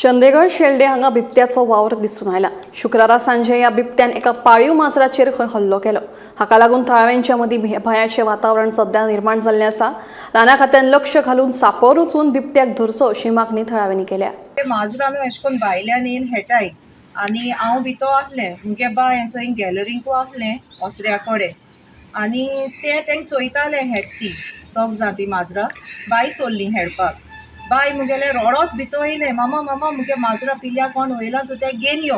चंदीगड शेल्डे हांगा बिबट्याचो वावर दिसून आयला. शुक्रारा सांजे ह्या बिबट्यान एका पाळीव माजराचेर खंय हल्लो केलो. हाका लागून थळाव्यांच्या मदीं भंयाचें वातावरण सध्या निर्माण जाल्लें आसा. राना खात्यान लक्ष घालून सापोर वचून बिबट्याक धरचो अशी मागणी थळाव्यांनी केल्या. माजरां न्हू अशें करून भायल्यान येवन हेटाय आनी हांव भितर आसलें. मुगे बाय हेंचो हिंग गॅलरींकू आसलें ओसऱ्या कडेन आनी ते तेंक चोयताले हेट ती दोग जाण ती माजरां बाय सोडली हेडपाक. बाय मुगेलें रोडोत भितर येयलें, मामा मामा मुगे माजरां पिल्या कोण वयला तूं तें घेवन यो.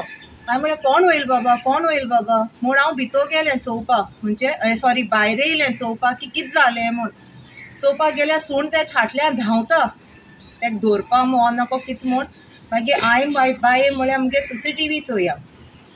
हांवें म्हणलें कोण वयल बाबा, कोण वयल बाबा म्हूण हांव भितर गेलें चोवपाक, म्हणजे सॉरी भायर येयलें चोवपाक की कितें जालें म्हूण. चोवपाक गेल्यार सूण त्या छाटल्यान धांवता तेका धरपा म्हूण नको कितें म्हूण. मागीर हांवें बाय बाये म्हळ्यार मुगे सीसीटीवी चोया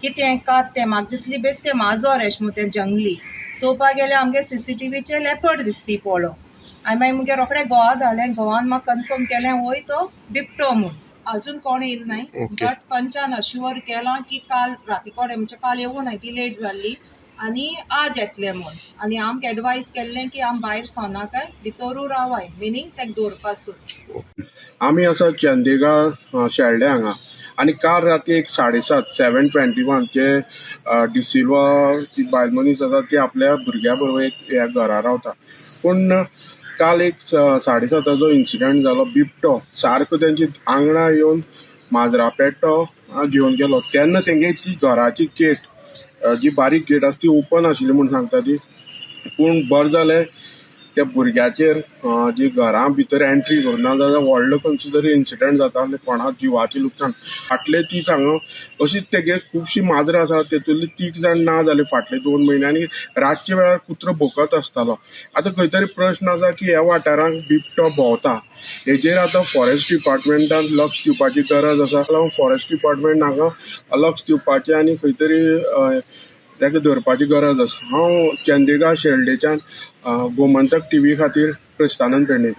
कितें कात तें म्हाका दिसली बेस तें माजर एशें म्हूण तें जंगली. चोवपाक गेल्यार आमगे सीसीटीवीचेर लेपर्ड दिसती पडलो. हांवें मागीर मुगे रोखडें घोवा धाडलें. घोवान म्हाका कन्फर्म केलें वय तो बिबटो म्हूण. अजून कोण येयलो नाय, बट पंचान अश्युअर केलां की काल राती कडेन म्हणजे काल येवूं नाय, ती लेट जाल्ली आनी आज येतलें म्हूण. आनी आमकां एडवायज केल्लें की आम भायर सोनाकाय, भितरू रावाय, मिनींग तेका दवरपासून. आमी आसा चंदीगड शेल्डे हांगा आनी काल राती एक 7:30, 7:21 जे डिसिल्वा ती बायल मनीस आसा ती आपल्या भुरग्या बरोबर एक ह्या घरा रावता. पूण काल एक 7:30 जो इन्सिडंट जालो, बिबटो सारको तेंची आंगणा येवन माजरा पेटो घेवन गेलो. तेन्ना तेंगे ती घराची गेट जी बारीक गेट आसा ती ओपन आशिल्ली म्हूण सांगता ती. पूण बरें जालें त्या भुरग्याचेर जी घरां भितर एंट्री करूं ना जाल्यार व्हडलो खंयचो तरी इन्सिडंट जाता आनी कोणा जिवाचें लुकसाण. फाटले ती सांग अशीच तेगे खुबशीं माजरां आसा, तेतूंतली तीग जाण ना जाले फाटले 2 म्हयने आनी रातच्या वेळार कुत्रो भोंकत आसतालो. आतां खंय तरी प्रश्न आसा की ह्या वाठारांत बिबटो भोंवता, हेजेर आतां फॉरेस्ट डिपार्टमेंटान लक्ष दिवपाची गरज आसा. फॉरेस्ट डिपार्टमेंट हांगा लक्ष दिवपाचें आनी खंय तरी ताका धरपाची गरज आसा. हांव चंदीगड शेल्डेच्यान गोमंतक टीव्ही खातीर प्रस्तानंद पेडणेकर.